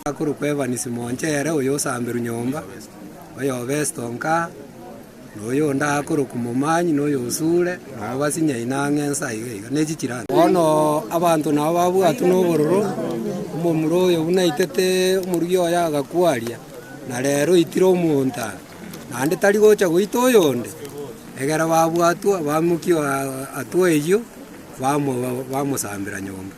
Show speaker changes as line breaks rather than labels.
Akorokwa Evans Monchere oyo osamberwe nyomba, oyo Obesto nkaa, na oyonde akorokwa Momanyi na oyo Osure, nabo basinyaine ang'e ensa iga iga, ne chichirani. Bono abanto nabo babwatwe nobororo, omomura oyo buna aitete omorugi oye agakwaria, na rero oitire omonto aa, naende tari gocha goita oyonde. Ekero babwatwa bamokia hatua eyio, bamo bamosambera nyomba.